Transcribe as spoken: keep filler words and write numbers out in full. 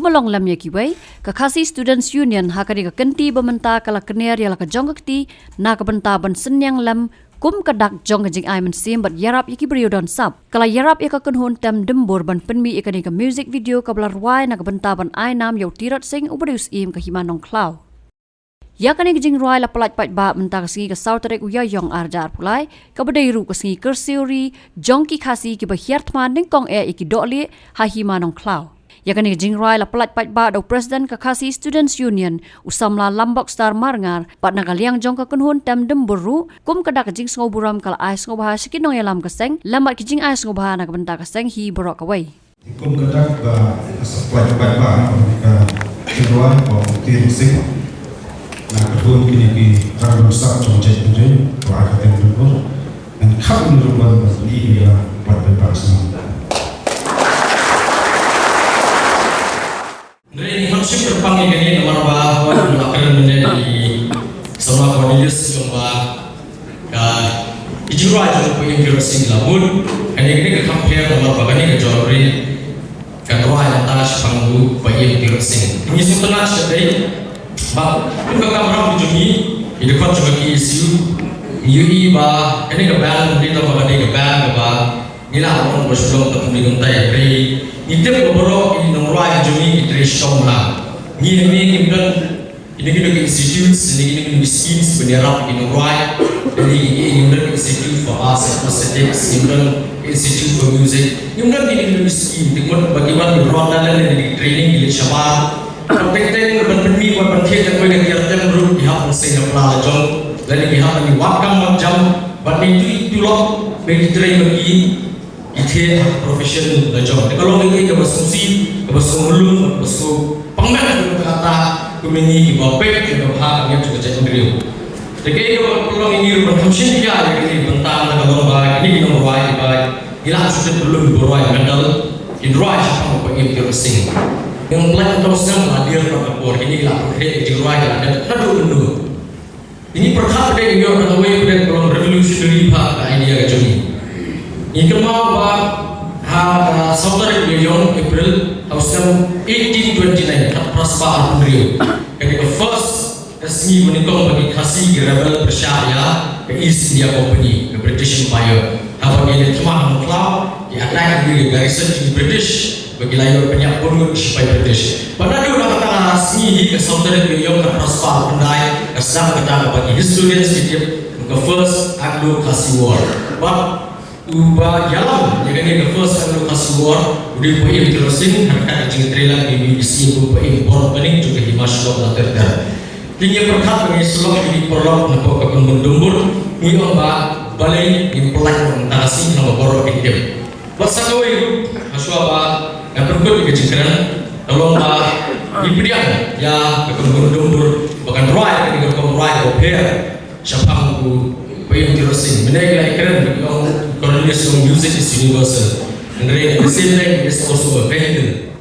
Kum ba long lem ïa kiwei, ka Khasi Students Union ha kane ka kynti ba mynta ka la kner ïa la ka jong ka kti na ka bynta ban synñiang lem kum ka dak jong ka jingai mynsiem bad ïarap ïa ki briew don sap. Ka la ïarap ïa ka kynhun Tem Dymbur ban pynmih ïa kane ka music video kaba la rwai na ka bynta ban ai nam ïa u Tirot Sing uba dei u syiem ka Hima Nongkhlaw. Ïa kane ka jingrwai la pyllait paidbah mynta ka sngi ka saw tarik u Ïaïong ar hajar arphew lai, kaba dei ruh ka sngi kyrsiew ri jong ki Khasi kiba hiar thma nyngkong eh ïa ki dohlieh ha Hima Nongkhlaw. Ïa kane ka jingrwai la pyllait paidbah da u President ka Khasi Students Union, u samla Lambok Star Marngar, bad na ka liang jong ka kynhun Tem Dymbur ruh, kum ka dak ka jingsngewburom ka la ai sngewbha sha ki nongïalam ka seng, lem bad ki jingai sngewbha na ka bynta ka seng hi baroh kawei. Kum ka dak ba ka supply paidbah ka jingrwai ba u Tirot Sing. Na ka bun kine ki rangbah sap jong jaitbynriew ba ai ka Tem Dymbur. Ngan kham ruh ban ba ni ïa paidbah sngewbha. Hynrei ngi hap shim kyrpang ïa kane namar ba wat la kren mynne da i samla Cornelius jong ba ka i jingrwai jong u Pa'ïem Tirot Sing la bud. Kane kane ka kham pher namar ba kane ka jong ri ka rwai nangta shaphang u Pa'ïem Tirot Sing. Ngi sngewtynnat shadei ba kum ka kamram ka jong ngi, i dkhot jong ka K S U, ngi ïohi ba kane ka band, ngi tang ba kane ka band kaba ngi la ong ba shu long tang kumne kumtai, hynrei ngi tip ba baroh ki nongrwai jong ngi ki trei shitom lang. Ngi hangne ngim don kine kine ki institutes, kine kine ki schemes ban ïarap ki nongrwai. Kine ki, ki, ngim don Institute for Arts and Aesthetics, ngim don Institute for Music, ngim don kine kine ki scheme. Te mut ba ki wan ki ron da lane ki training ki leit shabar. Ban teng teng ban pynmih, ban ban thied da kawei ka tiar tem ruh ki hap ban seng da pla la jong. Lane ki hap ban wad kam wad jam. Bad ngi tu tu lok ba ki trei ba ki ki thied ha ka profession la jong. Te ka long kaei kaei kaba sngewsih, kaba sngewmlung, kaba sngewpang met ha ka kata, kumne ngi kiba peit ïa ka bha ka miat jong ka jaitbynriew. Te kaei kaba long ïa ngi ruh ban kham shim ïa kane bynta na ka long ba kine ki nongrwai kiba ngi la shu tip ba lum ba rwai medal, kin rwai shaphang u Pa'ïem Tirot Sing. Ngi pynlait na ka snem la dier na ka por, kine ki la pynkhih ki jingrwai ki la dep naduh mynno. Ngi pyrkhat pyrshah ïa kawei ka dei ka long revolutionary bha ka idea ka jong ngi. Ngi kynmaw ba ha ka saw tarik u Ïaïong April ha u snem eighteen twenty-nine, khatphra spah arphew hynriew, ka dei ka first ka sngi ba nyngkong ba ki Khasi ki rebel pyrshah ïa ka East India Company, ka British Empire. Haba ki leit thma ha Nongkhlaw, ki attack ïa ka garrison jong ki British. Ba ki la ïoh pynïap bun ngut ki shipai British. Bad naduh na kata ka sngi hi ka saw tarik u Ïaïong khatphra spah arphew khyndai, ka sdang kata kaba ki historians ki tip kum ka First Anglo-Khasi War. Bad uba ïalam ïa kane ka First Anglo-Khasi War u dei u Pa'ïem Tirot Sing, ha ryngkat ka jingtrei lang bad u Syiem Pa'ïem Borpynïong jong ka Hima Shnong Latyrder. Te ngi pyrkhat ba ngi shu lok ïa ki paralok na ka kynhun Dumbur, ngi ong ba balei ngim pynlait na kata ka sngi haba baroh kin tip. Bad sa kawei ruh, ha shuwa ba ngan pynkut ïa ka jingkren, ka long ba ngi pdiang ïa ka kynhun Dumbur ba kan rwai ïa ka rukom rwai kaba pher shaphang u Pa'ïem Tirot Sing. Mynne ngi la ïakren ba ki ong Cornelius ong music is universal. Hynrei at the same time it is also a vehicle.